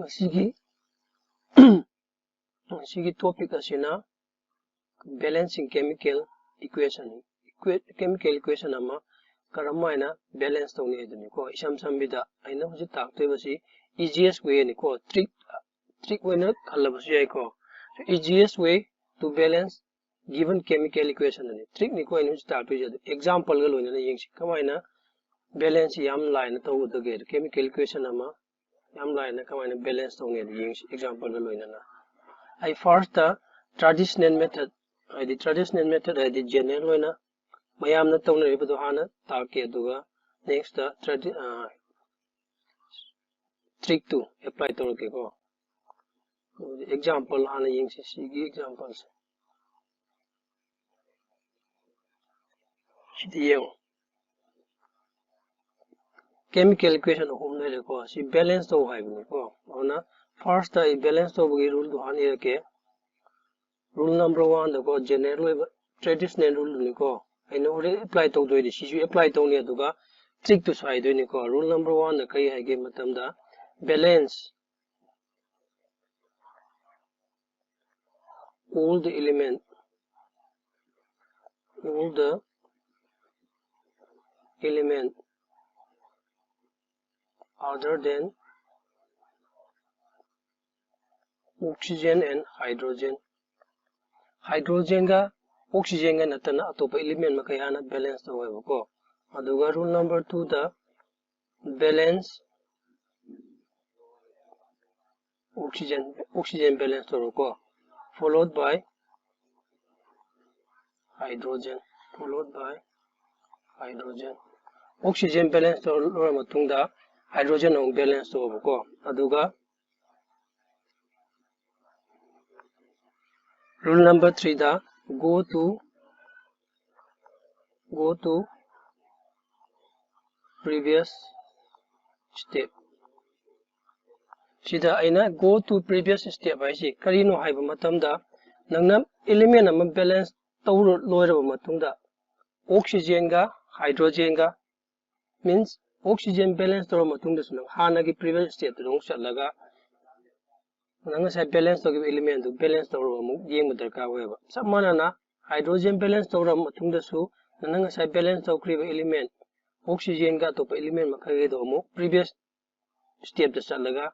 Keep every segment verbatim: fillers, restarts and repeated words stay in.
ꯉꯁꯤꯒꯤ ꯉꯁꯤꯒꯤ topic ꯑꯁꯤꯅ balancing chemical equation, chemical equation ꯑꯃ ꯀꯔꯝ ꯍꯥꯏꯅ balance ꯇꯧꯅꯤ ꯍꯥꯏꯗꯨꯅꯤꯀꯣ꯫ ꯏꯁꯝ ꯁꯝꯕꯤꯗ ꯑꯩꯅ ꯍꯧꯖꯤꯛ ꯇꯥꯛꯇꯣꯏꯕꯁꯤ easiest way ꯅꯤꯀꯣ꯫ Trick trick ꯑꯣꯏꯅ ꯈꯜꯂꯕꯁꯨ ꯌꯥꯏꯀꯣ꯫ Easiest way to balance given chemical equation ꯑꯅꯤ trick ꯅꯤꯀꯣ ꯑꯩꯅ ꯍꯧꯖꯤꯛ ꯇꯥꯛꯇꯣꯏꯁꯦ꯫ ꯑꯗꯨ example ꯒ ꯂꯣꯏꯅꯅ ꯌꯦꯡꯁꯤ, ꯀꯃꯥꯏꯅ balance ꯌꯥꯝ ꯂꯥꯏꯅ ꯇꯧꯒꯗꯒꯦ꯫ Chemical equation ꯑꯃ ꯌꯥꯝ ꯂꯥꯏꯅ ꯀꯃꯥꯏꯅ balance ꯇꯧꯅꯤ ꯑꯗꯨ ꯌꯦꯡꯁꯤ example ꯒ ꯂꯣꯏꯅꯅ꯫ ꯑꯩ first traditional method, ꯍꯥꯏꯗꯤ traditional method ꯍꯥꯏꯗꯤ general ꯑꯣꯏꯅ ꯃꯌꯥꯝꯅ ꯇꯧꯅꯔꯤꯕꯗꯣ ꯍꯥꯟꯅ ꯇꯥꯛꯀꯦ, ꯑꯗꯨꯒ next ꯇ tradi-, ꯑ, trick ꯇꯨ apply ꯇꯧꯔꯛꯀꯦꯀꯣ꯫ ꯑꯗꯨꯗꯤ example ꯍꯥꯟꯅ ꯌꯦꯡꯁꯤ, ꯁꯤꯒꯤ example ꯁꯦ꯫ ꯁꯤꯗꯤ ꯌꯦꯡꯉꯨ꯫ Chemical equation ꯑꯍꯨꯝ ꯂꯩꯔꯦꯀꯣ꯫ ꯁꯤ balance ꯇꯧ ꯍꯥꯏꯕꯅꯤꯀꯣ꯫ ꯑꯗꯨꯅ first ꯇ ꯑꯩ balance ꯇꯧꯕꯒꯤ rule ꯗꯨ ꯍꯥꯟꯅ ꯏꯔꯛꯀꯦ꯫ Rule number one ꯗꯀꯣ, general ꯑꯣꯏꯕ traditional rule ꯗꯨꯅꯤꯀꯣ꯫ ꯑꯩꯅ ꯍꯣꯔꯦꯟ apply ꯇꯧꯗꯣꯏꯅꯤ꯫ ꯁꯤꯁꯨ apply ꯇꯧꯅꯤ, ꯑꯗꯨꯒ trick ꯇꯨꯁꯨ ꯍꯥꯏꯗꯣꯏꯅꯤꯀꯣ꯫ Rule number one ꯗ ꯀꯔꯤ ꯍꯥꯏꯒꯦ ꯃꯇꯝꯗ, balance all the element, all the element other than oxygen and hydrogen꯫ Hydrogen ꯒ oxygen ꯒ ꯅꯠꯇꯅ ꯑꯇꯣꯞꯄ element ꯃꯈꯩ ꯍꯥꯟꯅ balance ꯇꯧꯋꯦꯕꯀꯣ꯫ ꯑꯗꯨꯒ rule number two the balance oxygen, oxygen balance ꯇꯧꯔꯣꯀꯣ, followed by hydrogen, followed by hydrogen꯫ Oxygen balance ꯇꯧꯔ ꯂꯣꯏꯔ ꯃꯇꯨꯡꯗ hydrogen ꯑꯃꯨꯛ balance ꯇꯧꯕꯀꯣ꯫ ꯑꯗꯨꯒ rule number three the go to, go to previous step꯫ ꯁꯤꯗ ꯑꯩꯅ go to previous step ꯍꯥꯏꯁꯤ ꯀꯔꯤꯅꯣ ꯍꯥꯏꯕ ꯃꯇꯝꯗ, ꯅꯪꯅ element ꯑꯃ balance ꯇꯧꯔ ꯂꯣꯏꯔꯕ ꯃꯇꯨꯡꯗ, oxygen ꯒ hydrogen ꯒ, means oxygen balance ꯇꯧꯔꯕ ꯃꯇꯨꯡꯗꯁꯨ ꯅꯪ ꯍꯥꯟꯅꯒꯤ previous step ꯇꯨꯗ ꯑꯃꯨꯛ ꯆꯠꯂꯒ ꯅꯪ ꯉꯁꯥꯏ balance ꯇꯧꯈꯤꯕ element ꯗꯨ balance ꯇꯧꯔꯒ ꯑꯃꯨꯛ ꯌꯦꯡꯕ ꯗꯔꯀꯥꯔ ꯑꯣꯏꯌꯦꯕ꯫ ꯆꯞ ꯃꯥꯟꯅꯅ hydrogen balance ꯇꯧꯔꯕ ꯃꯇꯨꯡꯗꯁꯨ ꯅꯪꯅ ꯉꯁꯥꯏ balance ꯇꯧꯈ꯭ꯔꯤꯕ element oxygen ꯒ ꯑꯇꯣꯞꯄ element ꯃꯈꯩꯒꯤꯗꯣ ꯑꯃꯨꯛ previous step ꯇ ꯆꯠꯂꯒ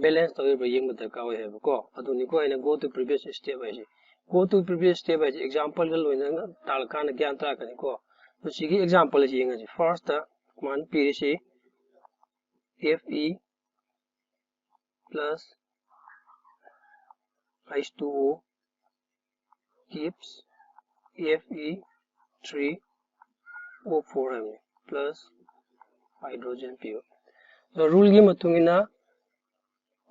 balance ꯇꯧꯔꯤꯕ꯭ꯔꯥ ꯌꯦꯡꯕ ꯗꯔꯀꯥꯔ ꯑꯣꯏ ꯍꯥꯏꯕꯀꯣ꯫ ꯑꯗꯨꯅꯤꯀꯣ ꯑꯩꯅ go to previous step ꯍꯥꯏꯁꯦ꯫ Go to previous step ꯍꯥꯏꯁꯦ example ꯒ ꯂꯣꯏꯅꯅ ꯇꯥꯛꯂꯀꯥꯟꯗ ꯒ꯭ꯌꯥꯟ ꯇꯥꯔꯛꯀꯅꯤꯀꯣ꯫ ꯑꯗꯨ ꯁꯤꯒꯤ example ꯑꯁꯤ ꯌꯦꯡꯉꯁꯤ꯫ First ꯇ ꯃꯥꯅ ꯄꯤꯔꯤꯁꯤ Fe plus H two O gives Fe three O four ꯍꯥꯏꯕꯅꯤ, plus hydrogen ꯄꯤꯕ꯫ ꯑꯗꯣ rule ꯒꯤ ꯃꯇꯨꯡ ꯏꯟꯅ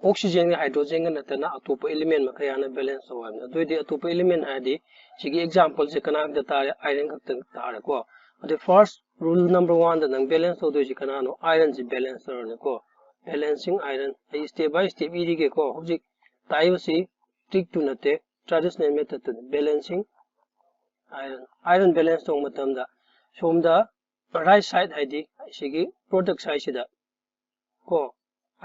oxygen ꯒ hydrogen ꯒ ꯅꯠꯇꯅ ꯑꯇꯣꯞꯄ element ꯃꯈꯩ ꯍꯥꯟꯅ balance ꯇꯧ ꯍꯥꯏꯕꯅꯤ꯫ ꯑꯗꯨ ꯑꯣꯏꯗꯤ ꯑꯇꯣꯞꯄ element ꯍꯥꯏꯔꯗꯤ ꯁꯤꯒꯤ example ꯁꯦ ꯀꯅꯥ ꯈꯛꯇ ꯇꯥꯔꯦ? Iron ꯈꯛꯇ ꯇꯥꯔꯦꯀꯣ꯫ ꯑꯗꯨ first rule number one ꯗ ꯅꯪ balance ꯇꯧꯗꯣꯏꯁꯤ ꯀꯅꯥꯅꯣ? Iron ꯁꯤ balance ꯇꯧꯔꯅꯤꯀꯣ꯫ Balancing iron ꯑꯩ step by step ꯏꯔꯤꯒꯦꯀꯣ꯫ ꯍꯧꯖꯤꯛ ꯇꯥꯛꯏꯕꯁꯤ trick ꯇꯨ ꯅꯠꯇꯦ, traditional method ꯇꯨꯅꯤ꯫ Balancing iron, iron balance ꯇꯧꯕ ꯃꯇꯝꯗ ꯁꯣꯝꯗ right side ꯍꯥꯏꯗꯤ ꯁꯤꯒꯤ product side ꯁꯤꯗ ꯀꯣ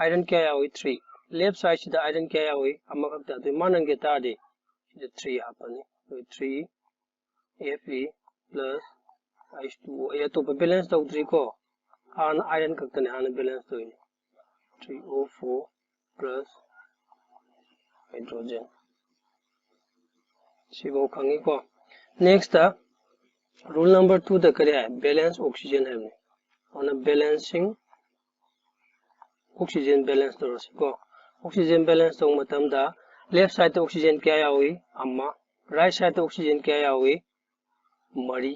iron ꯀꯌꯥ ꯌꯥꯎꯏ? Three꯫ Left side ꯁꯤꯗ iron ꯀꯌꯥ ꯌꯥꯎꯏ? ꯑꯃꯈꯛꯇ꯫ ꯑꯗꯨ ꯃꯥꯟꯅꯒꯦ ꯇꯥꯔꯗꯤ ꯁꯤꯗ three ꯍꯥꯞꯄꯅꯤ꯫ ꯑꯗꯨ three Fe plus H two O꯫ ꯑꯩ ꯑꯇꯣꯞꯄ balance ꯇꯧꯗ꯭ꯔꯤꯀꯣ, ꯍꯥꯟꯅ iron ꯈꯛꯇꯅꯦ ꯍꯥꯟꯅ balance ꯇꯧꯔꯤꯁꯦ꯫ Three O four plus hydrogen꯫ ꯁꯤꯐꯥꯎ ꯈꯪꯉꯤꯀꯣ꯫ Next ꯇ rule number two ꯗ ꯀꯔꯤ ꯍꯥꯏ? Balance oxygen ꯍꯥꯏꯕꯅꯤ꯫ ꯑꯗꯨꯅ balancing oxygen balance ꯇꯧꯔꯁꯤꯀꯣ꯫ Oxygen balance ꯇꯧꯕ ꯃꯇꯝꯗ left side ꯇ oxygen ꯀꯌꯥ ꯌꯥꯎꯏ? ꯑꯃ꯫ Right side ꯇ oxygen ꯀꯌꯥ ꯌꯥꯎꯏ? ꯃꯔꯤ꯫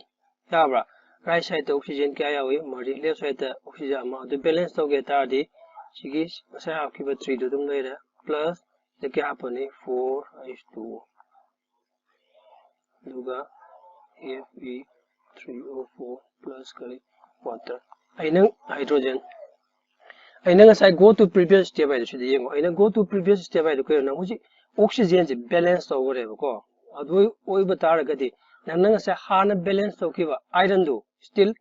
ꯌꯥꯕ꯭ꯔꯥ? Right side ꯇ oxygen ꯀꯌꯥ ꯌꯥꯎꯏ? ꯃꯔꯤ꯫ Left side ꯇ oxygen ꯑꯃ꯫ ꯑꯗꯨ balance ꯇꯧꯒꯦ ꯇꯥꯔꯗꯤ ꯁꯤꯒꯤ ꯉꯁꯥꯏ ꯍꯥꯞꯈꯤꯕ three ꯗꯨ ꯑꯗꯨꯝ ꯂꯩꯔꯦ, plus ꯁꯤꯗ ꯀꯌꯥ ꯍꯥꯞꯄꯅꯤ? Four H two O꯫ ꯑꯗꯨꯒ Fe three O four plus ꯀꯔꯤ? Water꯫ ꯑꯩꯅ hydrogen꯫ ꯑꯩꯅ ꯉꯁꯥꯏ go to previous step ꯍꯥꯏꯗꯣ ꯁꯤꯗ ꯌꯦꯡꯉꯣ꯫ ꯑꯩꯅ go to previous step ꯍꯥꯏꯗꯣ ꯀꯩꯅꯣ? ꯅꯪ ꯍꯧꯖꯤꯛ oxygen ꯁꯦ balance ꯇꯧꯈ꯭ꯔꯦꯕꯀꯣ꯫ ꯑꯗꯨ ꯑꯣꯏꯕ ꯇꯥꯔꯒꯗꯤ ꯅꯪꯅ ꯉꯁꯥꯏ ꯍꯥꯟꯅ balance ꯇꯧꯈꯤꯕ iron ꯗꯨ still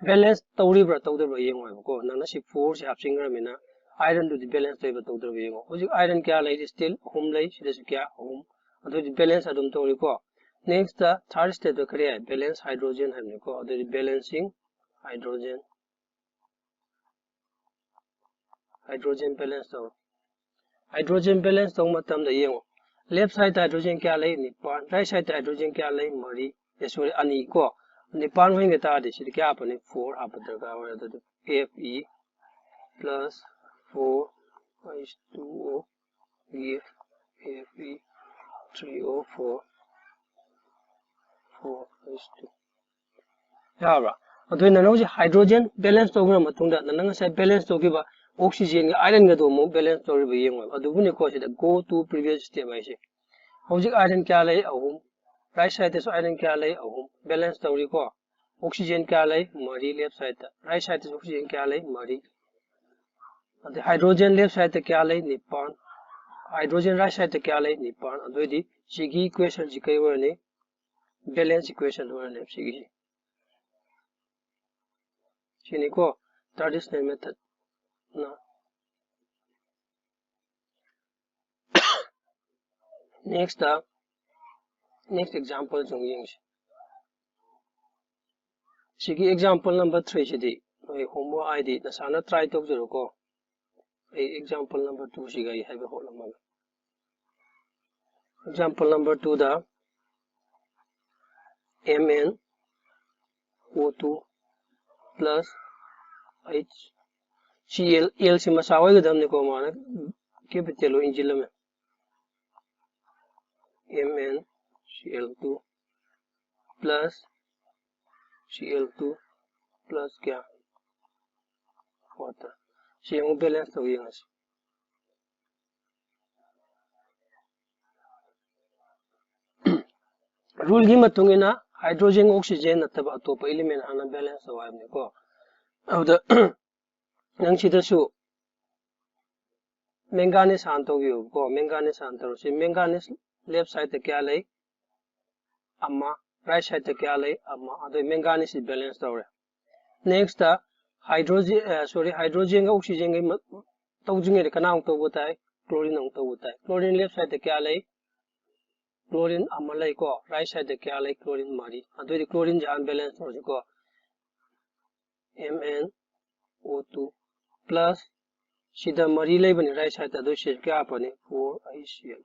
balance ꯇꯧꯔꯤꯕ꯭ꯔꯥ ꯇꯧꯗꯕ꯭ꯔꯥ ꯌꯦꯡꯉꯣ ꯍꯥꯏꯕꯀꯣ꯫ ꯅꯪꯅ ꯁꯤ four ꯁꯤ ꯍꯥꯞꯆꯤꯟꯈ꯭ꯔꯃꯤꯅ iron ꯗꯨꯗꯤ balance ꯇꯧꯔꯤꯕ ꯇꯧꯗ꯭ꯔꯕ ꯌꯦꯡꯉꯣ꯫ ꯍꯧꯖꯤꯛ iron ꯀꯌꯥ ꯂꯩꯔꯤ? Still ꯑꯍꯨꯝ ꯂꯩ꯫ ꯁꯤꯗꯁꯨ ꯀꯌꯥ? ꯑꯍꯨꯝ꯫ ꯑꯗꯨꯗꯤ balance ꯑꯗꯨꯝ ꯇꯧꯔꯤꯀꯣ꯫ Next third step ꯇ ꯀꯔꯤ ꯍꯥꯏ? Balance hydrogen ꯍꯥꯏꯕꯅꯤꯀꯣ꯫ ꯑꯗꯨꯗꯤ balancing hydrogen, hydrogen balance ꯇꯧꯔꯣ꯫ Hydrogen balance ꯇꯧꯕ ꯃꯇꯝꯗ ꯌꯦꯡꯉꯣ, left side ꯇ hydrogen ꯀꯌꯥ ꯂꯩ? ꯅꯤꯄꯥꯟ꯫ Right side ꯇ hydrogen ꯀꯌꯥ ꯂꯩ? ꯃꯔꯤ꯫ ꯑꯦ, sorry, ꯑꯅꯤ ꯀꯣ꯫ ꯅꯤꯄꯥꯟ ꯑꯣꯏꯍꯟꯒꯦ ꯇꯥꯔꯗꯤ ꯁꯤꯗ ꯀꯌꯥ ꯍꯥꯞꯄꯅꯤ? Four ꯍꯥꯞꯄ ꯗꯔꯀꯥꯔ ꯑꯣꯏ꯫ ꯑꯗꯨꯗꯤ Fe plus four H two O give Fe three O four, four H two. ꯌꯥꯔꯕ꯭ꯔꯥ? ꯑꯗꯨ ꯅꯪꯅ ꯍꯧꯖꯤꯛ hydrogen balance ꯇꯧꯈ꯭ꯔ ꯃꯇꯨꯡꯗ ꯅꯪꯅ ꯉꯁꯥꯏ balance ꯇꯧꯈꯤꯕ oxygen ꯒ iron ꯒꯗꯣ ꯑꯃꯨꯛ balance ꯇꯧꯔꯤꯕ ꯌꯦꯡꯉꯣ꯫ ꯑꯗꯨꯕꯨꯅꯤꯀꯣ ꯁꯤꯗ go to previous step ꯍꯥꯏꯁꯦ꯫ ꯍꯧꯖꯤꯛ iron ꯀꯌꯥ ꯂꯩ? ꯑꯍꯨꯝ꯫ Right side ꯇꯁꯨ iron ꯀꯌꯥ ꯂꯩ? ꯑꯍꯨꯝ꯫ Balance ꯇꯧꯔꯤꯀꯣ꯫ Oxygen ꯀꯌꯥ ꯂꯩ? ꯃꯔꯤ left side ꯇ꯫ Right side ꯇꯁꯨ oxygen ꯀꯌꯥ ꯂꯩ? ꯃꯔꯤ꯫ ꯑꯗꯩ hydrogen left side ꯇ ꯀꯌꯥ ꯂꯩ? ꯅꯤꯄꯥꯟ꯫ Hydrogen right side ꯇ ꯀꯌꯥ ꯂꯩ? ꯅꯤꯄꯥꯟ꯫ ꯑꯗꯨꯑꯣꯏꯗꯤ ꯁꯤꯒꯤ equation ꯁꯤ ꯀꯩ ꯑꯣꯏꯔꯅꯤ? Balance equation ꯑꯣꯏꯔꯅꯤ ꯁꯤꯒꯤꯁꯤ꯫ ꯁꯤꯅꯤꯀꯣ traditional method ꯅ꯫ Next ꯇ, next example ꯁꯨꯝ ꯌꯦꯡꯁꯤ꯫ ꯁꯤꯒꯤ example number three ꯁꯤꯗꯤ ꯅꯣꯏ homework ꯍꯥꯏꯗꯤ ꯅꯁꯥꯅ try ꯇꯧꯖꯔꯣꯀꯣ꯫ ꯑꯩ example number two ꯁꯤꯒ ꯑꯩ ꯍꯥꯏꯕ ꯍꯣꯠꯂꯝꯃꯒ꯫ Example number two ꯗ M N O two plus H C l, L ꯁꯤ ꯃꯆꯥ ꯑꯣꯏꯒꯗꯕꯅꯤꯀꯣ, ꯃꯥꯅ capital ꯑꯣꯏ ꯏꯟꯁꯤꯜꯂꯝꯃꯦ꯫ M N C l two plus C l two plus ꯀꯌꯥ? Water꯫ ꯁꯤ ꯑꯃꯨꯛ balance ꯇꯧ ꯌꯦꯡꯉꯁꯤ꯫ Rule ꯒꯤ ꯃꯇꯨꯡ ꯏꯟꯅ hydrogen, oxygen ꯅꯠꯇꯕ ꯑꯇꯣꯞꯄ element ꯍꯥꯟꯅ balance ꯇꯧ ꯍꯥꯏꯕꯅꯤꯀꯣ꯫ ꯑꯗꯨꯗ ꯅꯪ ꯁꯤꯗꯁꯨ manganese ꯍꯥꯟꯅ ꯇꯧꯕꯤꯌꯨꯀꯣ꯫ Manganese ꯍꯥꯟꯅ ꯇꯧꯔꯁꯤ꯫ Manganese left side ꯇ ꯀꯌꯥ ꯂꯩ? ꯑꯃ꯫ Right side ꯇ ꯀꯌꯥ ꯂꯩ? ꯑꯃ꯫ ꯑꯗꯨ manganese ꯁꯤ balance ꯇꯧꯔꯦ꯫ Next ꯇ hydrogen, ꯑ, sorry, hydrogen ꯒ oxygen ꯒ ꯃ-, ꯇꯧꯗ꯭ꯔꯤꯉꯩꯗ ꯀꯅꯥ ꯑꯃꯨꯛ ꯇꯧꯕ ꯇꯥꯏ? Chlorine ꯑꯃꯨꯛ ꯇꯧꯕ ꯇꯥꯏ꯫ Chlorine left side ꯇ ꯀꯌꯥ ꯂꯩ? Chlorine ꯑꯃ ꯂꯩꯀꯣ, right side ꯇ ꯀꯌꯥ ꯂꯩ? Chlorine ꯃꯔꯤ꯫ ꯑꯗꯨꯑꯣꯏꯗꯤ chlorine ꯁꯦ ꯍꯥꯟꯅ balance ꯇꯧꯔꯁꯤꯀꯣ꯫ M N O two plus ꯁꯤꯗ ꯃꯔꯤ ꯂꯩꯕꯅꯤ right side ꯇ, ꯑꯗꯨ ꯁꯤꯗ ꯀꯌꯥ ꯍꯥꯞꯄꯅꯤ? Four H C l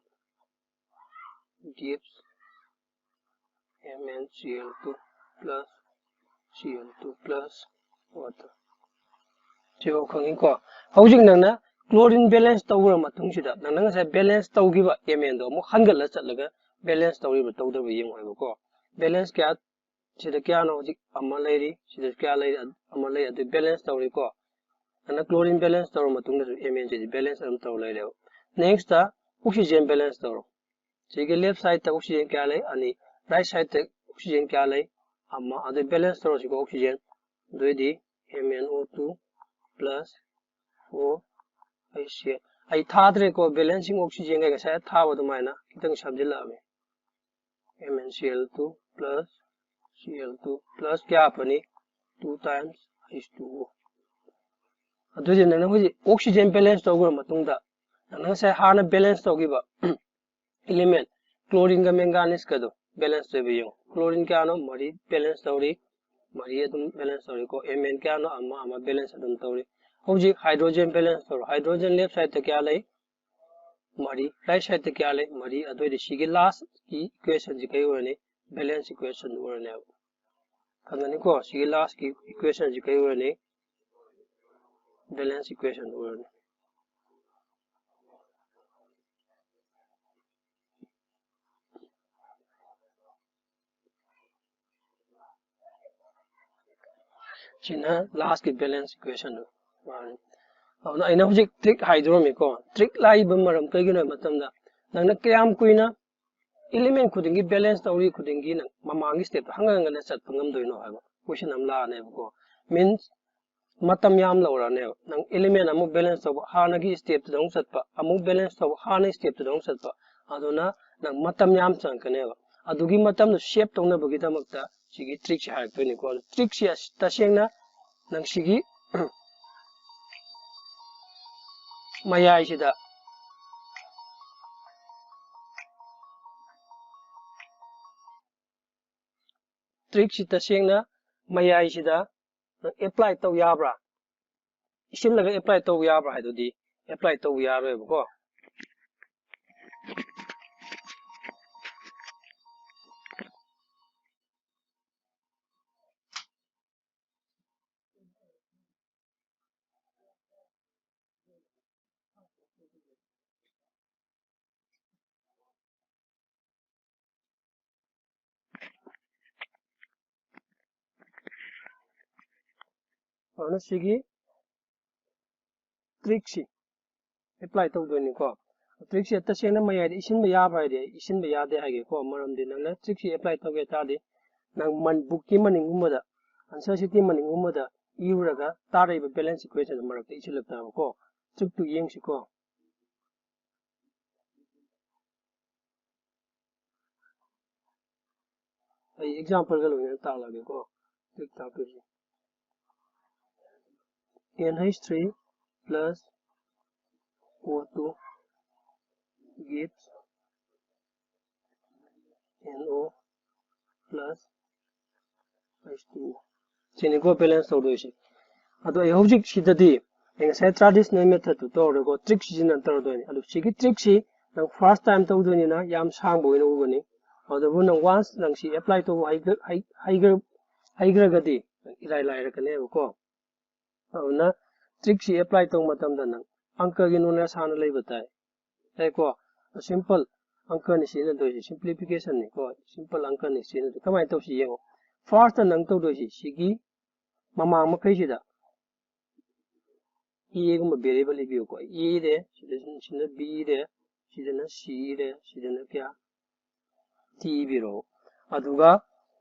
gives M N C l two plus C l two plus water꯫ ꯁꯤꯐꯥꯎ ꯈꯪꯉꯤꯀꯣ꯫ ꯍꯧꯖꯤꯛ ꯅꯪꯅ chlorine balance ꯇꯧꯈ꯭ꯔ ꯃꯇꯨꯡꯁꯤꯗ ꯅꯪꯅ ꯉꯁꯥꯏ balance ꯇꯧꯈꯤꯕ M N ꯗꯣ ꯑꯃꯨꯛ ꯍꯟꯒꯠꯂ ꯆꯠꯂꯒ balance ꯇꯧꯔꯤꯕ꯭ꯔꯥ ꯇꯧꯗꯕ꯭ꯔꯥ ꯌꯦꯡꯉꯣ ꯍꯥꯏꯕꯀꯣ꯫ Balance ꯀꯌꯥ? ꯁꯤꯗ ꯀꯌꯥꯅꯣ? ꯍꯧꯖꯤꯛ ꯑꯃ ꯂꯩꯔꯤ, ꯁꯤꯗꯁꯨ ꯀꯌꯥ ꯂꯩꯔꯤ? ꯑꯃ ꯂꯩ꯫ ꯑꯗꯨ balance ꯇꯧꯔꯤꯀꯣ꯫ ꯅꯪꯅ chlorine balance ꯇꯧꯔ ꯃꯇꯨꯡꯗꯁꯨ M N ꯁꯤꯗꯤ balance ꯑꯗꯨꯝ ꯇꯧꯔ ꯂꯩꯔꯦꯕ꯫ Next ꯇ oxygen balance ꯇꯧꯔꯣ꯫ ꯁꯤꯒꯤ left side ꯇ oxygen ꯀꯌꯥ ꯂꯩ? ꯑꯅꯤ꯫ Right side ꯇ oxygen ꯀꯌꯥ ꯂꯩ? ꯑꯃ꯫ ꯑꯗꯨ balance ꯇꯧꯔꯁꯤꯀꯣ oxygen꯫ ꯑꯗꯨꯑꯣꯏꯗꯤ M N O two plus four H C l꯫ ꯑꯩ ꯊꯥꯗ꯭ꯔꯦꯀꯣ, balancing oxygen ꯒ ꯉꯁꯥꯏ ꯊꯥꯕ ꯑꯗꯨꯃꯥꯏꯅ ꯈꯤꯇꯪ ꯁꯝꯖꯤꯜꯂꯛꯑꯃꯦ꯫ M N C l two plus C l two plus ꯀꯌꯥ ꯍꯥꯞꯄꯅꯤ? Two times H two O꯫ ꯑꯗꯨꯗꯤ ꯅꯪꯅ ꯍꯧꯖꯤꯛ oxygen balance ꯇꯧꯈ꯭ꯔ ꯃꯇꯨꯡꯗ ꯅꯪꯅ ꯉꯁꯥꯏ ꯍꯥꯟꯅ balance ꯇꯧꯈꯤꯕ element chlorine ꯒ manganese ꯀꯗꯣ balance ꯇꯧꯕ ꯌꯦꯡꯉꯣ꯫ Chlorine ꯀꯌꯥꯅꯣ? ꯃꯔꯤ balance ꯇꯧꯔꯤ, ꯃꯔꯤ ꯑꯗꯨꯝ balance ꯇꯧꯔꯤꯀꯣ꯫ M N ꯀꯌꯥꯅꯣ? ꯑꯃ, ꯑꯃ balance ꯑꯗꯨꯝ ꯇꯧꯔꯤ꯫ ꯍꯧꯖꯤꯛ hydrogen balance ꯇꯧꯔꯣ꯫ Hydrogen left side ꯇ ꯀꯌꯥ ꯂꯩ? ꯃꯔꯤ꯫ Right side ꯇ ꯀꯌꯥ ꯂꯩ? ꯃꯔꯤ꯫ ꯑꯗꯨꯑꯣꯏꯗꯤ ꯁꯤꯒꯤ last ꯀꯤ equation ꯁꯤ ꯀꯔꯤ ꯑꯣꯏꯔꯅꯤ? Balance equation ꯑꯣꯏꯔꯅꯦꯕ꯫ ꯈꯪꯒꯅꯤꯀꯣ? ꯁꯤꯒꯤ last ꯀꯤ equation ꯁꯤ ꯀꯔꯤ ꯑꯣꯏꯔꯅꯤ? Balance equation ꯑꯣꯏꯔꯅꯤ꯫ ꯁꯤꯅ last ꯀꯤ balance equation ꯗꯨ ꯃꯥꯅꯤ꯫ ꯑꯗꯨꯅ ꯑꯩꯅ ꯍꯧꯖꯤꯛ trick ꯍꯥꯏꯗꯣꯔꯝꯃꯤꯀꯣ꯫ Trick ꯂꯥꯛꯏꯕ ꯃꯔꯝ ꯀꯩꯒꯤꯅꯣ ꯍꯥꯏꯕ ꯃꯇꯝꯗ, ꯅꯪꯅ ꯀꯌꯥꯝ ꯀꯨꯏꯅ element ꯈꯨꯗꯤꯡꯒꯤ balance ꯇꯧꯔꯤ ꯈꯨꯗꯤꯡꯒꯤ ꯅꯪ ꯃꯃꯥꯡꯒꯤ step ꯇꯣ ꯍꯟꯒꯠ ꯍꯟꯒꯠꯅ ꯆꯠꯄ ꯉꯝꯗꯣꯏꯅꯣ ꯍꯥꯏꯕ question ꯑꯃ ꯂꯥꯛꯑꯅꯦꯕꯀꯣ꯫ Means ꯃꯇꯝ ꯌꯥꯝ ꯂꯧꯔꯅꯦꯕ꯫ ꯅꯪ element ꯑꯃꯨꯛ balance ꯇꯧꯕ, ꯍꯥꯟꯅꯒꯤ step ꯇꯨꯗ ꯑꯃꯨꯛ ꯆꯠꯄ, ꯑꯃꯨꯛ balance ꯇꯧꯕ, ꯍꯥꯟꯅꯒꯤ step ꯇꯨꯗ ꯑꯃꯨꯛ ꯆꯠꯄ꯫ ꯑꯗꯨꯅ ꯅꯪ ꯃꯇꯝ ꯌꯥꯝ ꯆꯪꯉꯛꯀꯅꯦꯕ꯫ ꯑꯗꯨꯒꯤ ꯃꯇꯝꯗꯣ save ꯇꯧꯅꯕꯒꯤꯗꯃꯛꯇ ꯁꯤꯒꯤ trick ꯁꯤ ꯍꯥꯏꯔꯛꯇꯣꯏꯅꯤꯀꯣ꯫ ꯑꯗꯨ trick ꯁꯤ ꯑꯁ-, ꯇꯁꯦꯡꯅ ꯅꯪ ꯁꯤꯒꯤ ꯃꯌꯥꯏꯁꯤꯗ, trick ꯁꯤ ꯇꯁꯦꯡꯅ ꯃꯌꯥꯏꯁꯤꯗ apply ꯇꯧ ꯌꯥꯕ꯭ꯔꯥ? ꯏꯁꯤꯜꯂꯒ apply ꯇꯧ ꯌꯥꯕ꯭ꯔꯥ ꯍꯥꯏꯗꯨꯗꯤ apply ꯇꯧ ꯌꯥꯔꯣꯏꯕꯀꯣ꯫ ꯑꯗꯨꯅ ꯁꯤꯒꯤ trick ꯁꯤ apply ꯇꯧꯗꯣꯏꯅꯤꯀꯣ꯫ Trick ꯁꯦ ꯇꯁꯦꯡꯅ ꯃꯌꯥꯏꯗ ꯏꯁꯤꯟꯕ ꯌꯥꯕ꯭ꯔꯥ ꯍꯥꯏꯗꯤ ꯑꯩ ꯏꯁꯤꯟꯕ ꯌꯥꯗꯦ ꯍꯥꯏꯒꯦꯀꯣ꯫ ꯃꯔꯝꯗꯤ ꯅꯪꯅ trick ꯁꯤ apply ꯇꯧꯒꯦ ꯍꯥꯏ ꯇꯥꯔꯗꯤ ꯅꯪ ꯃꯟ-, book ꯀꯤ ꯃꯅꯤꯡꯒꯨꯝꯕꯗ, answer sheet ꯀꯤ ꯃꯅꯤꯡꯒꯨꯝꯕꯗ ꯏꯔꯨꯔꯒ ꯇꯥꯔꯛꯏꯕ balance equation ꯗꯨ ꯃꯔꯛꯇ ꯏꯁꯤꯜꯂꯛꯇꯕꯀꯣ꯫ Trick two ꯌꯦꯡꯁꯤꯀꯣ꯫ ꯑꯩ example ꯒ ꯂꯣꯏꯅꯅ ꯇꯥꯛꯂꯛꯑꯒꯦꯀꯣ꯫ Trick ꯇꯥꯛꯇꯣꯏꯁꯦ꯫ N H three plus O two gives N O plus H two O꯫ ꯁꯤꯅꯤꯀꯣ balance ꯇꯧꯗꯣꯏꯁꯦ꯫ ꯑꯗꯣ ꯑꯩ ꯍꯧꯖꯤꯛ ꯁꯤꯗꯗꯤ ꯑꯩ ꯉꯁꯥꯏ traditional method ꯇꯨ ꯇꯧꯔꯒꯀꯣ, trick ꯁꯤꯖꯤꯟꯅ ꯇꯧꯔꯗꯣꯏꯅꯤ꯫ ꯑꯗꯨ ꯁꯤꯒꯤ trick ꯁꯤ ꯅꯪ first time ꯇꯧꯗꯣꯏꯅꯤꯅ ꯌꯥꯝ ꯁꯥꯡꯕ ꯑꯣꯏꯅ ꯎꯒꯅꯤ꯫ ꯑꯗꯨꯕꯨ ꯅꯪ once ꯅꯪ ꯁꯤ apply ꯇꯧꯕ ꯍꯩꯒ-, ꯍꯩ-, ꯍꯩꯒ꯭ꯔ-, ꯍꯩꯈ꯭ꯔꯒꯗꯤ ꯅꯪ ꯏꯔꯥꯏ ꯂꯥꯏꯔꯛꯀꯅꯦꯕꯀꯣ꯫ ꯑꯗꯨꯅ trick ꯁꯤ apply ꯇꯧꯕ ꯃꯇꯝꯗ ꯅꯪ ꯑꯪꯀꯒꯤ knowledge ꯍꯥꯟꯅ ꯂꯩꯕ ꯇꯥꯏ꯫ ꯌꯥꯏꯀꯣ? Simple ꯑꯪꯀꯅꯤ ꯁꯤꯖꯤꯟꯅꯗꯣꯏꯁꯤ, simplification ꯅꯤꯀꯣ꯫ Simple ꯑꯪꯀꯅꯤ ꯁꯤꯖꯤꯟꯅꯗꯣꯏ꯫ ꯀꯃꯥꯏꯅ ꯇꯧꯁꯤ ꯌꯦꯡꯉꯣ꯫ First ꯅꯪ ꯇꯧꯗꯣꯏꯁꯤ ꯁꯤꯒꯤ ꯃꯃꯥꯡ ꯃꯈꯩꯁꯤꯗ A ꯒꯨꯝꯕ variable ꯏꯕꯤꯌꯨꯀꯣ꯫ A ꯏꯔꯦ, ꯁꯤꯗ, ꯁꯤꯅ B ꯏꯔꯦ, ꯁꯤꯗꯅ C ꯏꯔꯦ, ꯁꯤꯗꯅ ꯀꯌꯥ? T ꯏꯕꯤꯔꯣ꯫ ꯑꯗꯨꯒ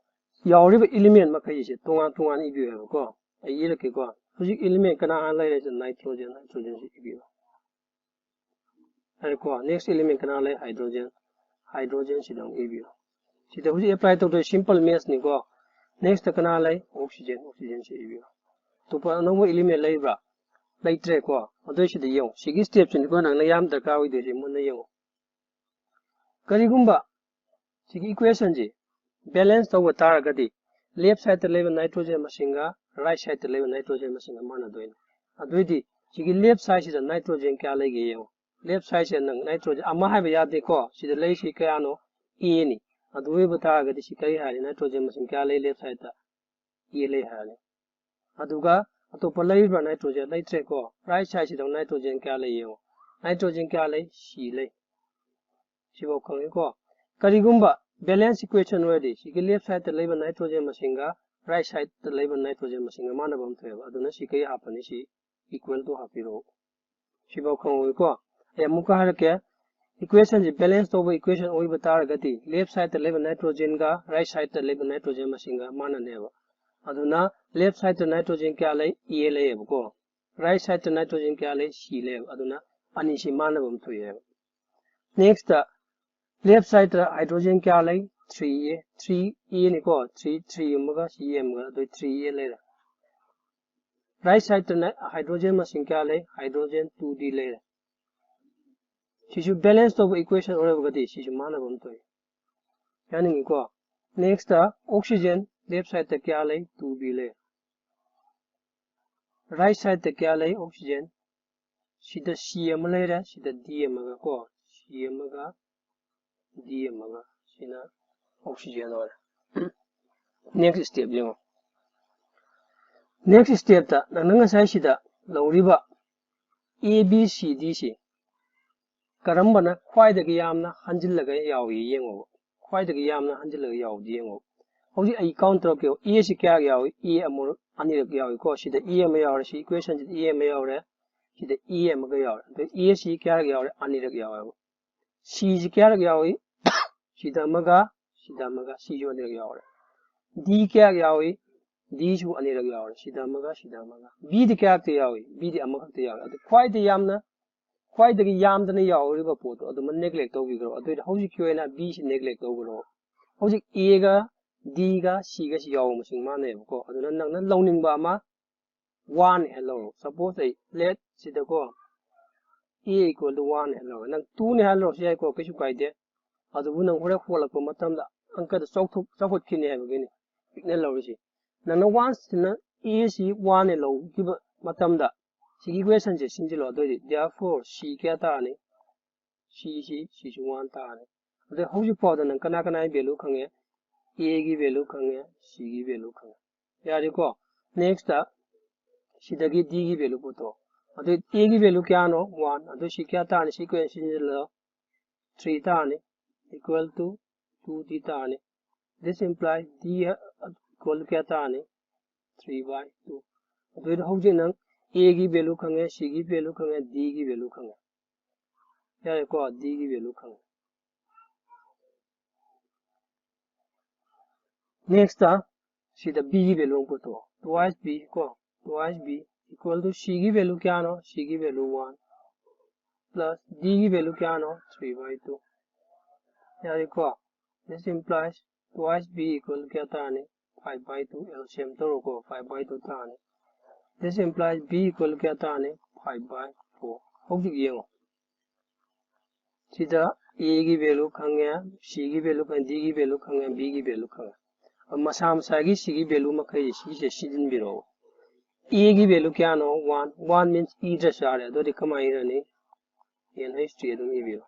ꯌꯥꯎꯔꯤꯕ element ꯃꯈꯩꯁꯦ ꯇꯣꯉꯥꯟ ꯇꯣꯉꯥꯟꯅ ꯏꯕꯤꯌꯨ ꯍꯥꯏꯕꯀꯣ꯫ ꯑꯩ ꯏꯔꯛꯀꯦꯀꯣ꯫ ꯍꯧꯖꯤꯛ element ꯀꯅꯥ ꯍꯥꯟꯅ ꯂꯩꯔꯦ? Nitrogen, nitrogen ꯁꯤ ꯏꯕꯤꯔꯣ꯫ ꯍꯥꯏꯔꯦꯀꯣ꯫ Next element ꯀꯅꯥ ꯂꯩ? Hydrogen, hydrogen ꯁꯤꯗ ꯑꯃꯨꯛ ꯏꯕꯤꯔꯣ꯫ ꯁꯤꯗ ꯍꯧꯖꯤꯛ apply ꯇꯧꯗꯣꯏ simple maths ꯅꯤꯀꯣ꯫ Next ꯀꯅꯥ ꯂꯩ? Oxygen, oxygen ꯁꯤ ꯏꯕꯤꯔꯣ꯫ ꯑꯇꯣꯞꯄ ꯑꯅꯧꯕ element ꯂꯩꯕ꯭ꯔꯥ? ꯂꯩꯇ꯭ꯔꯦꯀꯣ꯫ ꯑꯗꯨꯏꯁꯤꯗ ꯌꯦꯡꯉꯣ, ꯁꯤꯒꯤ step ꯁꯤꯅꯤꯀꯣ ꯅꯪꯅ ꯌꯥꯝ ꯗꯔꯀꯥꯔ ꯑꯣꯏꯗꯣꯏꯁꯤ꯫ ꯃꯨꯟꯅ ꯌꯦꯡꯉꯣ, ꯀꯔꯤꯒꯨꯝꯕ ꯁꯤꯒꯤ equation ꯁꯤ balance ꯇꯧꯕ ꯇꯥꯔꯒꯗꯤ left side ꯇ ꯂꯩꯕ nitrogen ꯃꯁꯤꯡꯒ right side ꯇ ꯂꯩꯕ nitrogen ꯃꯁꯤꯡꯒ ꯃꯥꯟꯅꯗꯣꯏꯅꯤ꯫ ꯑꯗꯨꯏꯗꯤ ꯁꯤꯒꯤ left side ꯁꯤꯗ nitrogen ꯀꯌꯥ ꯂꯩꯒꯦ ꯌꯦꯡꯉꯣ꯫ Left side ꯁꯤꯗ ꯅꯪ nitrogen ꯑꯃ ꯍꯥꯏꯕ ꯌꯥꯗꯦꯀꯣ꯫ ꯁꯤꯗ ꯂꯩꯔꯤꯁꯤ ꯀꯌꯥꯅꯣ? A ꯅꯤ꯫ ꯑꯗꯨ ꯑꯣꯏꯕ ꯇꯥꯔꯒꯗꯤ ꯁꯤ ꯀꯔꯤ ꯍꯥꯏꯔꯤ? Nitrogen ꯃꯁꯤꯡ ꯀꯌꯥ ꯂꯩ left side ꯇ? A ꯂꯩ ꯍꯥꯏꯔꯅꯤ꯫ ꯑꯗꯨꯒ ꯑꯇꯣꯞꯄ ꯂꯩꯔꯤꯕ꯭ꯔꯥ? Nitrogen ꯂꯩꯇ꯭ꯔꯦꯀꯣ꯫ Right side ꯁꯤꯗ nitrogen ꯀꯌꯥ ꯂꯩ ꯌꯦꯡꯉꯣ꯫ Nitrogen ꯀꯌꯥ ꯂꯩ? C ꯂꯩ꯫ ꯁꯤꯐꯥꯎ ꯈꯪꯉꯤꯀꯣ꯫ ꯀꯔꯤꯒꯨꯝꯕ balance equation ꯑꯣꯏꯔꯗꯤ ꯁꯤꯒꯤ left side ꯇ ꯂꯩꯕ nitrogen ꯃꯁꯤꯡꯒ right side ꯇ ꯂꯩꯕ nitrogen ꯃꯁꯤꯡꯒ ꯃꯥꯟꯅꯕ ꯑꯃ ꯊꯣꯛꯑꯦꯕ꯫ ꯑꯗꯨꯅ ꯁꯤ ꯀꯩ ꯍꯥꯞꯄꯅꯤ? ꯁꯤ equal to ꯍꯥꯞꯄꯤꯔꯛꯑꯣ꯫ ꯁꯤꯐꯥꯎ ꯈꯪꯍꯧꯋꯤꯀꯣ꯫ ꯑꯩ ꯑꯃꯨꯛꯀ ꯍꯥꯏꯔꯛꯀꯦ, equation ꯁꯤ balance ꯇꯧꯕ equation ꯑꯣꯏꯕ ꯇꯥꯔꯒꯗꯤ left side ꯇ ꯂꯩꯕ nitrogen ꯒ right side ꯇ ꯂꯩꯕ nitrogen ꯃꯁꯤꯡꯒ ꯃꯥꯟꯅꯅꯦꯕ꯫ ꯑꯗꯨꯅ left side ꯇ nitrogen ꯀꯌꯥ ꯂꯩ? A ꯂꯩꯌꯦꯕꯀꯣ꯫ Right side ꯇ nitrogen ꯀꯌꯥ ꯂꯩ? C ꯂꯩꯌꯦꯕ꯫ ꯑꯗꯨꯅ ꯑꯅꯤꯁꯤ ꯃꯥꯟꯅꯕ ꯑꯃ ꯊꯣꯛꯑꯦꯕ꯫ Next ꯇ left side ꯇ hydrogen ꯀꯌꯥ ꯂꯩ? Three A, three A ꯅꯤꯀꯣ꯫ Three, three ꯑꯃꯒ C A ꯑꯃꯒ, ꯑꯗꯨ three A ꯂꯩꯔꯦ꯫ Right side ꯇꯅ hydrogen ꯃꯁꯤꯡ ꯀꯌꯥ ꯂꯩ? Hydrogen two D ꯂꯩꯔꯦ꯫ ꯁꯤꯁꯨ balance ꯇꯧꯕ equation ꯑꯣꯏꯔꯒꯗꯤ ꯁꯤꯁꯨ ꯃꯥꯟꯅꯕ ꯑꯃ ꯊꯣꯛꯏ꯫ ꯌꯥꯅꯤꯡꯉꯤꯀꯣ? Next ꯇ oxygen left side ꯇ ꯀꯌꯥ ꯂꯩ? Two B ꯂꯩ꯫ Right side ꯇ ꯀꯌꯥ ꯂꯩ? Oxygen ꯁꯤꯗ C ꯑꯃ ꯂꯩꯔꯦ, ꯁꯤꯗ D ꯑꯃꯒ ꯀꯣ, C ꯑꯃꯒ D ꯑꯃꯒ, ꯁꯤꯅ oxygen ꯑꯣꯏꯔꯦ꯫ Next step ꯌꯦꯡꯉꯣ꯫ Next step ꯇ ꯅꯪꯅ ꯉꯁꯥꯏ ꯁꯤꯗ ꯂꯧꯔꯤꯕ A B C D ꯁꯤ ꯀꯔꯝꯕꯅ ꯈ꯭ꯋꯥꯏꯗꯒꯤ ꯌꯥꯝꯅ ꯍꯟꯖꯤꯜꯂꯒ ꯌꯥꯎꯏ ꯌꯦꯡꯉꯣꯕ꯫ ꯈ꯭ꯋꯥꯏꯗꯒꯤ ꯌꯥꯝꯅ ꯍꯟꯖꯤꯜꯂꯒ ꯌꯥꯎꯕꯗꯤ ꯌꯦꯡꯉꯣꯕ꯫ ꯍꯧꯖꯤꯛ ꯑꯩ count ꯇꯧꯔꯛꯀꯦꯕ꯫ A ꯁꯤ ꯀꯌꯥꯔꯛ ꯌꯥꯎꯏ? A ꯑꯃꯨꯔꯛ, ꯑꯅꯤꯔꯛ ꯌꯥꯎꯏꯀꯣ꯫ ꯁꯤꯗ A ꯑꯃ ꯌꯥꯎꯔꯦ, ꯁꯤ equation ꯁꯤꯗ A ꯑꯃ ꯌꯥꯎꯔꯦ, ꯁꯤꯗ A ꯑꯃꯒ ꯌꯥꯎꯔꯦ꯫ ꯑꯗꯨ A ꯁꯤ ꯀꯌꯥꯔꯛ ꯌꯥꯎꯔꯦ? ꯑꯅꯤꯔꯛ ꯌꯥꯎꯋꯦꯕ꯫ C ꯁꯤ ꯀꯌꯥꯔꯛ ꯌꯥꯎꯏ? ꯁꯤꯗ ꯑꯃꯒ, ꯁꯤꯗ ꯑꯃꯒ, Cꯁꯨ ꯑꯅꯤꯔꯛ ꯌꯥꯎꯔꯦ꯫ D ꯀꯌꯥꯔꯛ ꯌꯥꯎꯏ? Dꯁꯨ ꯑꯅꯤꯔꯛ ꯌꯥꯎꯔꯦ꯫ ꯁꯤꯗ ꯑꯃꯒ, ꯁꯤꯗ ꯑꯃꯒ꯫ Bꯗꯤ ꯀꯌꯥꯔꯛꯇ ꯌꯥꯎꯏ? Bꯗꯤ ꯑꯃꯈꯛꯇ ꯌꯥꯎꯏ꯫ ꯑꯗꯨ ꯈ꯭ꯋꯥꯏꯗꯒꯤ ꯌꯥꯝꯅ, ꯈ꯭ꯋꯥꯏꯗꯒꯤ ꯌꯥꯝꯗꯅ ꯌꯥꯎꯔꯤꯕ ꯄꯣꯠꯇꯣ ꯑꯗꯨꯃ neglect ꯇꯧꯕꯤꯈ꯭ꯔꯣ꯫ ꯑꯗꯨꯑꯣꯏꯗꯤ ꯍꯧꯖꯤꯛꯀꯤ ꯑꯣꯏꯅ Bꯁꯤ neglect ꯇꯧꯈ꯭ꯔꯣ꯫ ꯍꯧꯖꯤꯛ Aꯒ Dꯒ Cꯒꯁꯤ ꯌꯥꯎꯕ ꯃꯁꯤꯡ ꯃꯥꯟꯅꯩꯕꯀꯣ꯫ ꯑꯗꯨꯅ ꯅꯪꯅ ꯂꯧꯅꯤꯡꯕ ꯑꯃ one ꯍꯦꯜꯂꯧꯔꯣ꯫ Suppose ꯑꯩ let ꯁꯤꯗꯀꯣ a equal to one ꯍꯦꯜꯂꯧꯔꯣ꯫ ꯅꯪ two ꯅꯤ ꯍꯥꯏꯍꯜꯂꯧꯔꯁꯨ ꯌꯥꯏꯀꯣ, ꯀꯩꯁꯨ ꯀꯥꯏꯗꯦ꯫ ꯑꯗꯨꯕꯨ ꯅꯪ ꯍꯣꯔꯦꯟ ꯍꯣꯜꯂꯛꯄ ꯃꯇꯝꯗ ꯑꯪꯀꯗ ꯆꯥꯎꯊꯣꯛ-, ꯆꯥꯎꯈꯠꯈꯤꯅꯤ ꯍꯥꯏꯕꯒꯤꯅꯤ ꯄꯤꯛꯅ ꯂꯧꯔꯤꯁꯤ꯫ ꯅꯪꯅ one ꯁꯤꯅ a ꯁꯤ one ꯅꯦ ꯂꯧꯈꯤꯕ ꯃꯇꯝꯗ ꯁꯤꯒꯤ equation ꯁꯦ ꯁꯤꯟꯖꯤꯜꯂꯣ꯫ ꯑꯗꯨꯑꯣꯏꯗꯤ therefore c ꯀꯌꯥ ꯇꯥꯔꯅꯤ? C ꯁꯤ, ꯁꯤꯁꯨ one ꯇꯥꯔꯅꯤ꯫ ꯑꯗꯩ ꯍꯧꯖꯤꯛ ꯐꯥꯎꯗ ꯅꯪ ꯀꯅꯥ ꯀꯅꯥꯒꯤ value ꯈꯪꯉꯦ? A ꯒꯤ value ꯈꯪꯉꯦ, C ꯒꯤ value ꯈꯪꯉꯦ꯫ ꯌꯥꯔꯦꯀꯣ? Next ꯁꯤꯗꯒꯤ D ꯒꯤ value ꯄꯨꯊꯣꯛꯑꯣ꯫ ꯑꯗꯨ A ꯒꯤ value ꯀꯌꯥꯅꯣ? One꯫ ꯑꯗꯨ ꯁꯤ ꯀꯌꯥ ꯇꯥꯔꯅꯤ? ꯁꯤ equation ꯁꯤꯟꯖꯤꯜꯂꯣ꯫ Three ꯇꯥꯔꯅꯤ, equal to two D ꯇꯥꯔꯅꯤ꯫ This implies D equal to ꯀꯌꯥ ꯇꯥꯔꯅꯤ? Three by two꯫ ꯑꯗꯨꯑꯣꯏꯗꯤ ꯍꯧꯖꯤꯛ ꯅꯪ A ꯒꯤ value ꯈꯪꯉꯦ, C ꯒꯤ value ꯈꯪꯉꯦ, D ꯒꯤ value ꯈꯪꯉꯦ꯫ ꯌꯥꯔꯦꯀꯣ? D ꯒꯤ value ꯈꯪꯉꯦ꯫ Next ꯁꯤꯗ B ꯒꯤ value ꯑꯃ ꯄꯨꯊꯣꯛꯑꯣ꯫ Twice B ꯀꯣ, twice B equal to C ꯒꯤ value ꯀꯌꯥꯅꯣ? C ꯒꯤ value one plus D ꯒꯤ value ꯀꯌꯥꯅꯣ? Three by two꯫ ꯌꯥꯔꯦꯀꯣ? This implies twice B equal ꯀꯌꯥ ꯇꯥꯔꯅꯤ? Five by two꯫ L C M ꯇꯧꯔꯣꯀꯣ, five by two ꯇꯥꯔꯅꯤ꯫ This implies B equal ꯀꯌꯥ ꯇꯥꯔꯅꯤ? Five by four꯫ ꯍꯧꯖꯤꯛ ꯌꯦꯡꯉꯣ꯫ ꯁꯤꯗ A ꯒꯤ value ꯈꯪꯉꯦ, C ꯒꯤ value ꯈꯪꯉꯦ, D ꯒꯤ value ꯈꯪꯉꯦ, B ꯒꯤ value ꯈꯪꯉꯦ꯫ ꯑꯗꯨ ꯃꯁꯥ ꯃꯁꯥꯒꯤ ꯁꯤꯒꯤ value ꯃꯈꯩ ꯁꯤꯒꯤꯁꯦ ꯁꯤꯖꯤꯟꯕꯤꯔꯛꯑꯣ꯫ A ꯒꯤ value ꯀꯌꯥꯅꯣ? One꯫ One means ꯏꯗ꯭ꯔꯁꯨ ꯌꯥꯔꯦ꯫ ꯑꯗꯨꯗꯤ ꯀꯃꯥꯏꯅ ꯏꯔꯅꯤ? N H three ꯑꯗꯨꯝ ꯏꯕꯤꯔꯣ꯫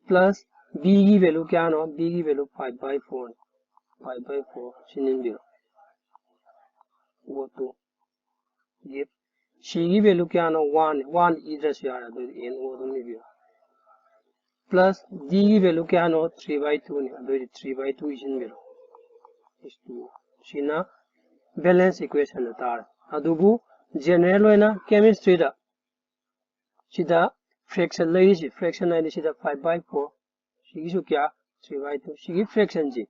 Plus B ꯒꯤ value ꯀꯌꯥꯅꯣ? B ꯒꯤ value five by four ꯅꯤ꯫ Five by four ꯁꯤꯖꯤꯟꯕꯤꯔꯣ꯫ O two꯫ Give꯫ C ꯒꯤ value ꯀꯌꯥꯅꯣ? One ꯅꯤ꯫ One ꯏꯗ꯭ꯔꯁꯨ ꯌꯥꯔꯦ꯫ ꯑꯗꯨꯗꯤ N O ꯑꯗꯨꯝ ꯏꯕꯤꯔꯣ꯫ Plus D ꯒꯤ value ꯀꯌꯥꯅꯣ? Three by two ꯅꯤ꯫ ꯑꯗꯨꯑꯣꯏꯗꯤ three by two ꯏꯁꯤꯟꯕꯤꯔꯣ꯫ H two O꯫ ꯁꯤꯅ balance equation ꯗ ꯇꯥꯔꯦ꯫ ꯑꯗꯨꯕꯨ general ꯑꯣꯏꯅ chemistry ꯗ ꯁꯤꯗ fraction ꯂꯩꯔꯤꯁꯤ, fraction ꯍꯥꯏꯗꯤ ꯁꯤꯗ five by four, ꯁꯤꯒꯤꯁꯨ ꯀꯌꯥ? Three by two꯫ ꯁꯤꯒꯤ fraction ꯁꯤ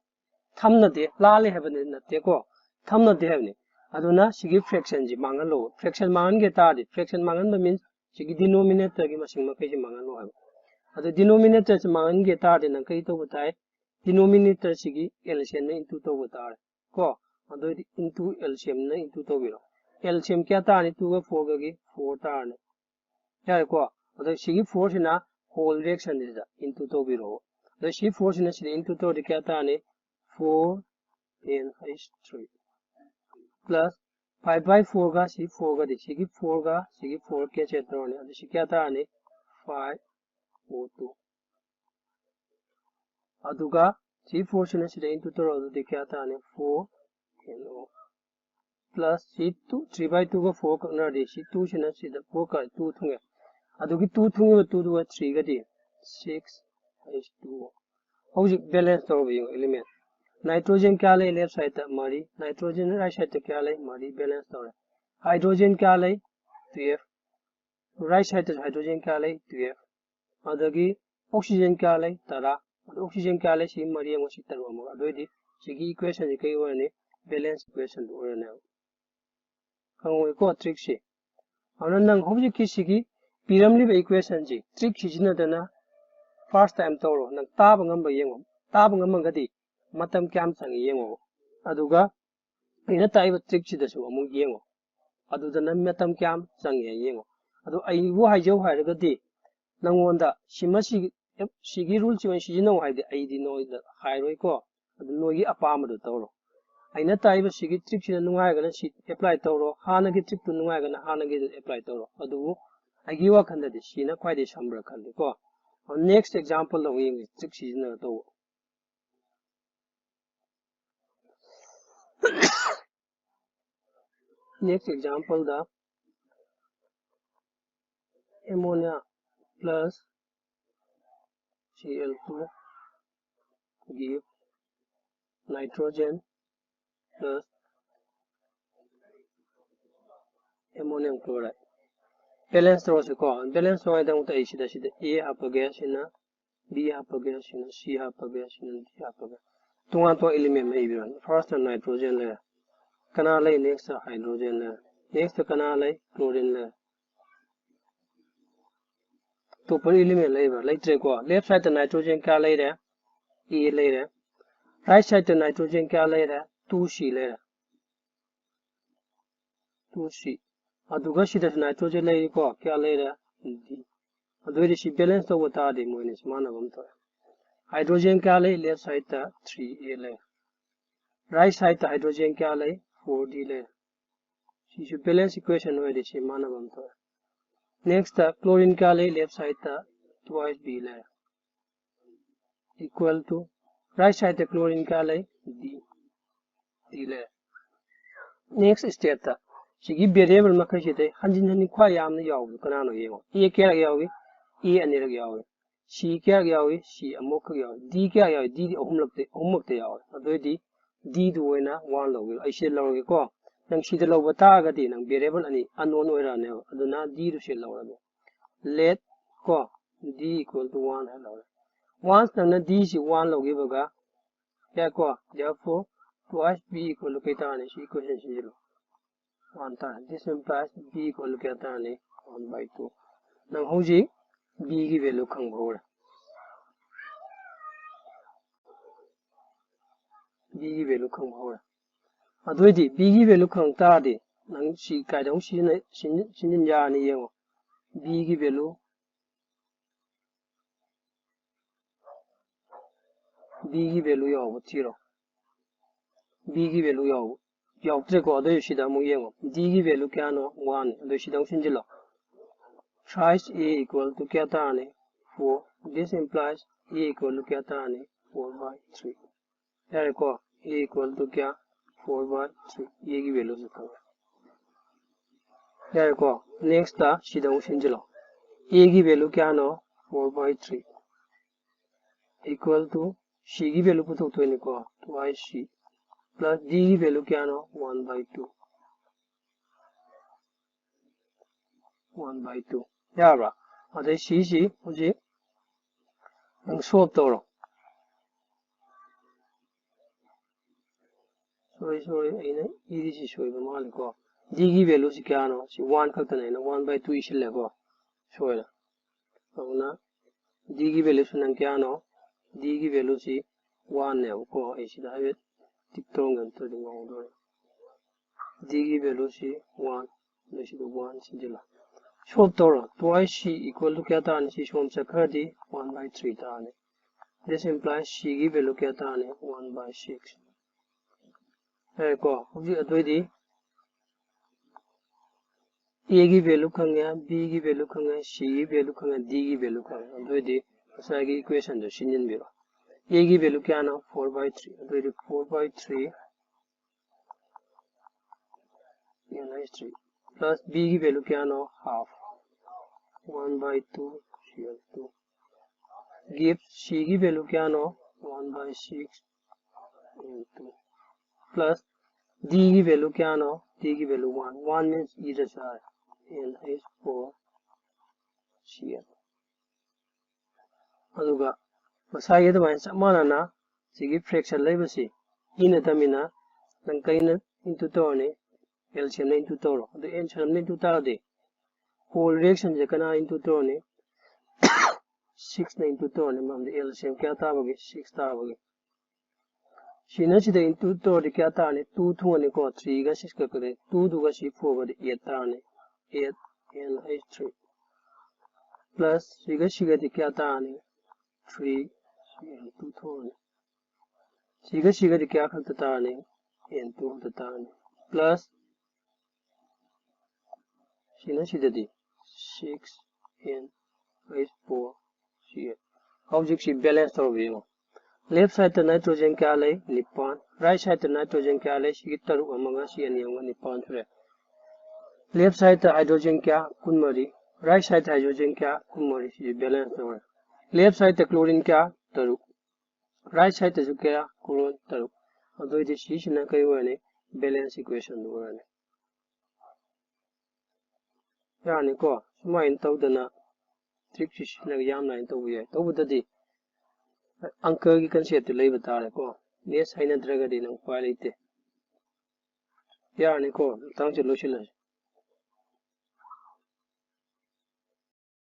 ꯊꯝꯅꯗꯦ, ꯂꯥꯜꯂꯦ ꯍꯥꯏꯕꯗꯤ ꯅꯠꯇꯦꯀꯣ, ꯊꯝꯅꯗꯦ ꯍꯥꯏꯕꯅꯤ꯫ ꯑꯗꯨꯅ ꯁꯤꯒꯤ fraction ꯁꯤ ꯃꯥꯡꯍꯜꯂꯣ꯫ Fraction ꯃꯥꯡꯍꯟꯒꯦ ꯇꯥꯔꯗꯤ, fraction ꯃꯥꯡꯍꯟꯕ means ꯁꯤꯒꯤ denominator ꯒꯤ ꯃꯁꯤꯡ ꯃꯈꯩꯁꯤ ꯃꯥꯡꯍꯜꯂꯣ ꯍꯥꯏꯕ꯫ ꯑꯗꯨ denominator ꯁꯤ ꯃꯥꯡꯍꯟꯒꯦ ꯇꯥꯔꯗꯤ ꯅꯪ ꯀꯔꯤ ꯇꯧꯕ ꯇꯥꯏ? Denominator ꯁꯤꯒꯤ L C M ꯅ into ꯇꯧꯕ ꯇꯥꯔꯦ ꯀꯣ꯫ ꯑꯗꯨꯑꯣꯏꯗꯤ into L C M ꯅ into ꯇꯧꯕꯤꯔꯣ꯫ L C M ꯀꯌꯥ ꯇꯥꯔꯅꯤ? Two ꯒ four ꯒꯒꯤ four ꯇꯥꯔꯅꯤ꯫ ꯌꯥꯔꯦꯀꯣ? ꯑꯗꯣ ꯁꯤꯒꯤ four ꯁꯤꯅ whole reaction ꯁꯤꯗ into ꯇꯧꯕꯤꯔꯛꯑꯣ꯫ ꯑꯗꯣ ꯁꯤ four ꯁꯤꯅ ꯁꯤꯗ into ꯇꯧꯔꯗꯤ ꯀꯌꯥ ꯇꯥꯔꯅꯤ? Four N H three plus five by four ꯒ ꯁꯤ four ꯒꯗꯤ, ꯁꯤꯒꯤ four ꯒ ꯁꯤꯒꯤ four cancel ꯇꯧꯔꯅꯤ꯫ ꯑꯗꯨ ꯁꯤ ꯀꯌꯥ ꯇꯥꯔꯅꯤ? Five O two꯫ ꯑꯗꯨꯒ ꯁꯤ four ꯁꯤꯅ ꯁꯤꯗ into ꯇꯧꯔꯣ, ꯑꯗꯨꯗꯤ ꯀꯌꯥ ꯇꯥꯔꯅꯤ? Four N O plus ꯁꯤ two, three by two ꯒ four ꯀꯛꯅꯔꯗꯤ ꯁꯤ two ꯁꯤꯅ ꯁꯤꯗ four ꯀꯛ two ꯊꯨꯡꯉꯦ꯫ ꯑꯗꯨꯒꯤ two ꯊꯨꯡꯉꯤꯕ two ꯗꯨꯒ three ꯒꯗꯤ six H two O꯫ ꯍꯧꯖꯤꯛ balance ꯇꯧꯔꯕ ꯌꯦꯡꯉꯣ element꯫ Nitrogen ꯀꯌꯥ ꯂꯩ? Left side ꯇ ꯃꯔꯤ꯫ Nitrogen right side ꯇ ꯀꯌꯥ ꯂꯩ? ꯃꯔꯤ balance ꯇꯧꯔꯦ꯫ Hydrogen ꯀꯌꯥ ꯂꯩ? Twelve꯫ Right side ꯇꯁꯨ hydrogen ꯀꯌꯥ ꯂꯩ? Twelve꯫ ꯑꯗꯒꯤ oxygen ꯀꯌꯥ ꯂꯩ? ꯇꯔꯥ꯫ ꯑꯗꯨ oxygen ꯀꯌꯥ ꯂꯩ? ꯁꯤ ꯃꯔꯤ ꯑꯃꯒ ꯁꯤ ꯇꯔꯨꯛ ꯑꯃꯒ꯫ ꯑꯗꯨ ꯑꯣꯏꯗꯤ ꯁꯤꯒꯤ equation ꯁꯤ ꯀꯩ ꯑꯣꯏꯔꯅꯤ? Balance equation ꯗꯨ ꯑꯣꯏꯔꯅꯦꯕ꯫ ꯈꯪꯍꯧꯏꯀꯣ trick ꯁꯤ꯫ ꯑꯗꯨꯅ ꯅꯪ ꯍꯧꯖꯤꯛꯀꯤ ꯁꯤꯒꯤ ꯄꯤꯔꯝꯂꯤꯕ equation ꯁꯤ trick ꯁꯤꯖꯤꯟꯅꯗꯅ first time ꯇꯧꯔꯣ꯫ ꯅꯪ ꯇꯥꯕ ꯉꯝꯕ ꯌꯦꯡꯉꯣ꯫ ꯇꯥꯕ ꯉꯝꯃꯒꯗꯤ ꯃꯇꯝ ꯀꯌꯥꯝ ꯆꯪꯉꯤ ꯌꯦꯡꯉꯣ꯫ ꯑꯗꯨꯒ ꯑꯩꯅ ꯇꯥꯛꯏꯕ trick ꯁꯤꯗꯁꯨ ꯑꯃꯨꯛ ꯌꯦꯡꯉꯣ꯫ ꯑꯗꯨꯗꯅ ꯃꯇꯝ ꯀꯌꯥꯝ ꯆꯪꯉꯦ ꯌꯦꯡꯉꯣ꯫ ꯑꯗꯨ ꯑꯩꯕꯨ ꯍꯥꯏꯖꯧ ꯍꯥꯏꯔꯒꯗꯤ ꯅꯪꯉꯣꯟꯗ ꯁꯤꯃ ꯁꯤꯒꯤ, ꯁꯤꯒꯤ rule ꯁꯤ ꯑꯣꯏꯅ ꯁꯤꯖꯤꯟꯅꯧ ꯍꯥꯏꯗꯤ ꯑꯩꯗꯤ ꯅꯣꯏꯗ ꯍꯥꯏꯔꯣꯏꯀꯣ꯫ ꯑꯗꯨ ꯅꯣꯏꯒꯤ ꯑꯄꯥꯝꯕꯗꯨ ꯇꯧꯔꯣ꯫ ꯑꯩꯅ ꯇꯥꯛꯏꯕ ꯁꯤꯒꯤ trick ꯁꯤꯅ ꯅꯨꯡꯉꯥꯏꯔꯒꯅ ꯁꯤ apply ꯇꯧꯔꯣ, ꯍꯥꯟꯅꯒꯤ trick ꯇꯨ ꯅꯨꯡꯉꯥꯏꯔꯒꯅ ꯍꯥꯟꯅꯒꯤꯗꯨ apply ꯇꯧꯔꯣ꯫ ꯑꯗꯨꯕꯨ ꯑꯩꯒꯤ ꯋꯥꯈꯜꯗꯗꯤ ꯁꯤꯅ ꯈ꯭ꯋꯥꯏꯗꯩ ꯁꯝꯕ꯭ꯔꯥ ꯈꯜꯂꯤꯀꯣ꯫ Next example ꯗ ꯑꯃꯨꯛ ꯌꯦꯡꯁꯤ trick ꯁꯤꯖꯤꯟꯅꯔ ꯇꯧꯕ꯫ Next example ꯗ ammonia plus Cl two give nitrogen plus ammonium chloride꯫ Balance ꯇꯧꯔꯁꯤꯀꯣ꯫ Balance ꯇꯧꯔꯤꯉꯩꯗꯃꯛꯇ ꯑꯩ ꯁꯤꯗ, ꯁꯤꯗ A ꯍꯥꯞꯄꯒꯦ, ꯁꯤꯅ B ꯍꯥꯞꯄꯒꯦ, ꯁꯤꯅ C ꯍꯥꯞꯄꯒꯦ, ꯁꯤꯅ D ꯍꯥꯞꯄꯒꯦ꯫ ꯇꯣꯉꯥꯟ ꯇꯣꯉꯥꯟ element ꯑꯃ ꯏꯕꯤꯔꯣ꯫ First ꯇ nitrogen ꯂꯩꯔꯦ꯫ ꯀꯅꯥ ꯂꯩ? Next ꯇ hydrogen ꯂꯩꯔꯦ꯫ Next ꯇ ꯀꯅꯥ ꯂꯩ? Chlorine ꯂꯩꯔꯦ꯫ ꯑꯇꯣꯞꯄ element ꯂꯩꯕ꯭ꯔꯥ? ꯂꯩꯇ꯭ꯔꯦꯀꯣ꯫ Left side ꯇ nitrogen ꯀꯌꯥ ꯂꯩꯔꯦ? A ꯂꯩꯔꯦ꯫ Right side ꯇ nitrogen ꯀꯌꯥ ꯂꯩꯔꯦ? Two C ꯂꯩꯔꯦ꯫ two C꯫ ꯑꯗꯨꯒ ꯁꯤꯗꯁꯨ nitrogen ꯂꯩꯔꯤꯀꯣ, ꯀꯌꯥ ꯂꯩꯔꯦ? D꯫ ꯑꯗꯨ ꯑꯣꯏꯔꯗꯤ ꯁꯤ balance ꯇꯧꯕ ꯇꯥꯔꯗꯤ ꯃꯣꯏꯅꯤꯁꯤ ꯃꯥꯟꯅꯕ ꯑꯃ ꯊꯣꯛꯑꯦ꯫ Hydrogen ꯀꯌꯥ ꯂꯩ? Left side ꯇ three A ꯂꯩ꯫ Right side ꯇ hydrogen ꯀꯌꯥ ꯂꯩ? Four D ꯂꯩ꯫ ꯁꯤꯁꯨ balance equation ꯑꯣꯏꯔꯗꯤ ꯁꯤ ꯃꯥꯟꯅꯕ ꯑꯃ ꯊꯣꯛꯑꯦ꯫ Next ꯇ chlorine ꯀꯌꯥ ꯂꯩ? Left side ꯇ twice B ꯂꯩ꯫ Equal to right side ꯇ chlorine ꯀꯌꯥ ꯂꯩ? D꯫ D ꯂꯩ꯫ Next step ꯇ ꯁꯤꯒꯤ variable ꯃꯈꯩꯁꯤꯗꯩ ꯍꯟꯖꯤꯟ ꯍꯟꯖꯤꯟ ꯈ꯭ꯋꯥꯏ ꯌꯥꯝꯅ ꯌꯥꯎꯕꯗꯨ ꯀꯅꯥꯅꯣ ꯌꯦꯡꯉꯣ꯫ A ꯀꯌꯥꯔꯛ ꯌꯥꯎꯏ? A ꯑꯅꯤꯔꯛ ꯌꯥꯎꯏ꯫ C ꯀꯌꯥꯔꯛ ꯌꯥꯎꯏ? C ꯑꯃꯨꯛꯈꯛ ꯌꯥꯎꯏ꯫ D ꯀꯌꯥꯔꯛ ꯌꯥꯎꯏ? D ꯗꯤ ꯑꯍꯨꯝꯂꯛꯇ, ꯑꯍꯨꯝꯃꯛꯇ ꯌꯥꯎꯏ꯫ ꯑꯗꯨ ꯑꯣꯏꯗꯤ D ꯗꯨ ꯑꯣꯏꯅ one ꯂꯧꯒꯦ꯫ ꯑꯩ ꯁꯤꯗ ꯂꯧꯔꯒꯦꯀꯣ꯫ ꯅꯪ ꯁꯤꯗ ꯂꯧꯕ ꯇꯥꯔꯒꯗꯤ ꯅꯪ variable ꯑꯅꯤ unknown ꯑꯣꯏꯔꯛꯑꯅꯦꯕ꯫ ꯑꯗꯨꯅ D ꯗꯨ ꯁꯤꯗ ꯂꯧꯔꯒꯦ꯫ Let ꯀꯣ D equal to one ꯍꯥꯏꯅ ꯂꯧꯔꯦ꯫ Once ꯅꯪꯅ D ꯁꯤ one ꯂꯧꯈꯤꯕꯒ ꯌꯥꯏꯀꯣ꯫ Therefore twice B equal to ꯀꯩ ꯇꯥꯔꯅꯤ? ꯁꯤ equation ꯁꯤꯟꯖꯤꯜꯂꯨ꯫ One ꯇꯥꯔꯦ꯫ This implies B equal to ꯀꯌꯥ ꯇꯥꯔꯅꯤ? One by two꯫ ꯅꯪ ꯍꯧꯖꯤꯛ B ꯒꯤ value ꯈꯪꯕ ꯍꯧꯔꯦ꯫ B ꯒꯤ value ꯈꯪꯕ ꯍꯧꯔꯦ꯫ ꯑꯗꯨ ꯑꯣꯏꯗꯤ B ꯒꯤ value ꯈꯪ ꯇꯥꯔꯗꯤ ꯅꯪ ꯁꯤ ꯀꯥꯏꯗ ꯑꯃꯨꯛ ꯁꯤꯖꯤꯟꯅ-, ꯁꯤꯟ-, ꯁꯤꯟꯖꯤꯟ ꯌꯥꯔꯅꯤ ꯌꯦꯡꯉꯣ꯫ B ꯒꯤ value, B ꯒꯤ value ꯌꯥꯎꯕ ꯊꯤꯔꯣ꯫ B ꯒꯤ value ꯌꯥꯎꯕ, ꯌꯥꯎꯗ꯭ꯔꯦꯀꯣ꯫ ꯑꯗꯨ ꯑꯣꯏꯔꯗꯤ ꯁꯤꯗ ꯑꯃꯨꯛ ꯌꯦꯡꯉꯣ꯫ D ꯒꯤ value ꯀꯌꯥꯅꯣ? One꯫ ꯑꯗꯨ ꯁꯤꯗ ꯑꯃꯨꯛ ꯁꯤꯟꯖꯤꯜꯂꯣ꯫ Thrice A equal to ꯀꯌꯥ ꯇꯥꯔꯅꯤ? Four꯫ This implies A equal to ꯀꯌꯥ ꯇꯥꯔꯅꯤ? Four by three꯫ ꯌꯥꯔꯦꯀꯣ꯫ A equal to ꯀꯌꯥ? Four by three꯫ A ꯒꯤ value ꯁꯤ ꯈꯪꯉꯦ꯫ ꯌꯥꯔꯦꯀꯣ꯫ Next ꯇ ꯁꯤꯗ ꯑꯃꯨꯛ ꯁꯤꯟꯖꯤꯜꯂꯣ꯫ A ꯒꯤ value ꯀꯌꯥꯅꯣ? Four by three equal to C ꯒꯤ value ꯄꯨꯊꯣꯛꯇꯣꯏꯅꯤꯀꯣ, twice C, plus D ꯒꯤ value ꯀꯌꯥꯅꯣ? One by two꯫ One by two꯫ ꯌꯥꯔꯕ꯭ꯔꯥ? ꯑꯗꯩ ꯁꯤꯁꯤ ꯍꯧꯖꯤꯛ ꯅꯪ solve ꯇꯧꯔꯣ꯫ Sorry, sorry, ꯑꯩꯅ ꯏꯔꯤꯁꯤ ꯁꯣꯏꯕ ꯃꯥꯜꯂꯦꯀꯣ꯫ D ꯒꯤ value ꯁꯤ ꯀꯌꯥꯅꯣ? ꯁꯤ one ꯈꯛꯇꯅꯦ, ꯑꯩꯅ one by two ꯏꯁꯤꯜꯂꯦꯀꯣ, ꯁꯣꯏꯔꯦ꯫ ꯑꯗꯨꯅ D ꯒꯤ value ꯁꯤ ꯅꯪ ꯀꯌꯥꯅꯣ? D ꯒꯤ value ꯁꯤ one ꯅꯦꯕꯀꯣ꯫ ꯑꯩ ꯁꯤꯗ ꯍꯥꯏꯐꯦꯠ tick ꯇꯧꯔꯝꯒꯦ, ꯅꯠꯇ꯭ꯔꯗꯤ ꯉꯥꯎꯗꯣꯔꯦ꯫ D D ꯒꯤ value ꯁꯤ one, ꯑꯗꯩ ꯁꯤꯗ one ꯁꯤꯖꯤꯜꯂꯣ꯫ Solve ꯇꯧꯔꯣ꯫ Twice C equal to ꯀꯌꯥ ꯇꯥꯔꯅꯤ? ꯁꯤ ꯁꯣꯝ ꯆꯠꯈ꯭ꯔꯗꯤ one by three ꯇꯥꯔꯅꯤ꯫ This implies C ꯒꯤ value ꯀꯌꯥ ꯇꯥꯔꯅꯤ? One by six꯫ ꯌꯥꯔꯦꯀꯣ? ꯍꯧꯖꯤꯛ ꯑꯗꯨꯑꯣꯏꯗꯤ A ꯒꯤ value ꯈꯪꯉꯦ, B ꯒꯤ value ꯈꯪꯉꯦ, C ꯒꯤ value ꯈꯪꯉꯦ, D ꯒꯤ value ꯈꯪꯉꯦ꯫ ꯑꯗꯨꯑꯣꯏꯗꯤ ꯉꯁꯥꯏꯒꯤ equation ꯗꯣ ꯁꯤꯟꯖꯤꯟꯕꯤꯔꯣ꯫ A ꯒꯤ value ꯀꯌꯥꯅꯣ? Four by three꯫ ꯑꯗꯨꯑꯣꯏꯗꯤ four by three N H three plus B ꯒꯤ value ꯀꯌꯥꯅꯣ? Half, one by two C L two, give C ꯒꯤ value ꯀꯌꯥꯅꯣ? One by six N two plus D ꯒꯤ value ꯀꯌꯥꯅꯣ? D ꯒꯤ value one, one means ꯏꯗ꯭ꯔꯁꯨ ꯌꯥꯔꯦ, N H four C L꯫ ꯑꯗꯨꯒ ꯉꯁꯥꯏꯒꯤ ꯑꯗꯨꯃꯥꯏꯅ ꯆꯞ ꯃꯥꯟꯅꯅ ꯁꯤꯒꯤ fraction ꯂꯩꯕꯁꯤ ꯏ ꯅꯠꯇꯕꯅꯤꯅ ꯅꯪ ꯀꯩꯅ into ꯇꯧꯔꯅꯤ? L C M ꯅ into ꯇꯧꯔꯣ꯫ ꯑꯗꯨ L C M ꯅ into ꯇꯥꯔꯗꯤ whole reaction ꯁꯦ ꯀꯅꯥ into ꯇꯧꯔꯅꯤ? Six ꯅ into ꯇꯧꯔꯅꯤ, ꯃꯔꯝꯗꯤ L C M ꯀꯌꯥ ꯇꯥꯕꯒꯤ? Six ꯇꯥꯕꯒꯤ꯫ ꯁꯤꯅ ꯁꯤꯗ into ꯇꯧꯔꯗꯤ ꯀꯌꯥ ꯇꯥꯔꯅꯤ? Two ꯊꯨꯡꯉꯅꯤꯀꯣ, three ꯒ six ꯀꯛꯀꯗꯣꯏ꯫ Two ꯗꯨꯒ ꯁꯤ four ꯒꯗꯤ eight ꯇꯥꯔꯅꯤ, eight N H three plus ꯁꯤꯒ ꯁꯤꯒꯗꯤ ꯀꯌꯥ ꯇꯥꯔꯅꯤ? Three N two ꯊꯣꯛꯑꯅꯤ꯫ ꯁꯤꯒ ꯁꯤꯒꯗꯤ ꯀꯌꯥ ꯈꯛꯇ ꯇꯥꯔꯅꯤ? N two ꯈꯛꯇ ꯇꯥꯔꯅꯤ꯫ Plus ꯁꯤꯅ ꯁꯤꯗꯗꯤ six N H four C L꯫ ꯍꯧꯖꯤꯛꯁꯤ balance ꯇꯧꯔꯒ ꯌꯦꯡꯉꯣ꯫ Left side ꯇ nitrogen ꯀꯌꯥ ꯂꯩ? ꯅꯤꯄꯥꯟ꯫ Right side ꯇ nitrogen ꯀꯌꯥ ꯂꯩ? ꯁꯤꯒꯤ ꯇꯔꯨꯛ ꯑꯃꯒ ꯁꯤ ꯑꯅꯤ ꯑꯃꯒ ꯅꯤꯄꯥꯟ ꯁꯨꯔꯦ꯫ Left side ꯇ hydrogen ꯀꯌꯥ? ꯀꯨꯟꯃꯔꯤ꯫ Right side ꯇ hydrogen ꯀꯌꯥ? ꯀꯨꯟꯃꯔꯤ꯫ ꯁꯤꯁꯨ balance ꯇꯧꯔꯦ꯫ Left side ꯇ chlorine ꯀꯌꯥ? ꯇꯔꯨꯛ꯫ Right side ꯇꯁꯨ ꯀꯌꯥ? Chlorine ꯇꯔꯨꯛ꯫ ꯑꯗꯨꯑꯣꯏꯗꯤ ꯁꯤꯁꯤꯅ ꯀꯔꯤ ꯑꯣꯏꯔꯅꯤ? Balance equation ꯗꯨ ꯑꯣꯏꯔꯅꯤ꯫ ꯌꯥꯔꯅꯤꯀꯣ? ꯁꯨꯃꯥꯏꯅ ꯇꯧꯗꯅ trick ꯁꯤ ꯁꯤꯖꯤꯟꯅꯔꯒ ꯌꯥꯝ ꯂꯥꯏꯅ ꯇꯧꯕ ꯌꯥꯏ꯫ ꯇꯧꯕꯗꯗꯤ ꯑꯪꯀꯒꯤ concept ꯇꯨ ꯂꯩꯕ ꯇꯥꯔꯦꯀꯣ꯫ Maths ꯍꯩꯅꯗ꯭ꯔꯒꯗꯤ ꯅꯪ ꯎꯄꯥꯏ ꯂꯩꯇꯦ꯫ ꯌꯥꯔꯅꯤꯀꯣ? ꯃꯇꯥꯡꯁꯤ ꯂꯣꯏꯁꯤꯜꯂꯁꯤ꯫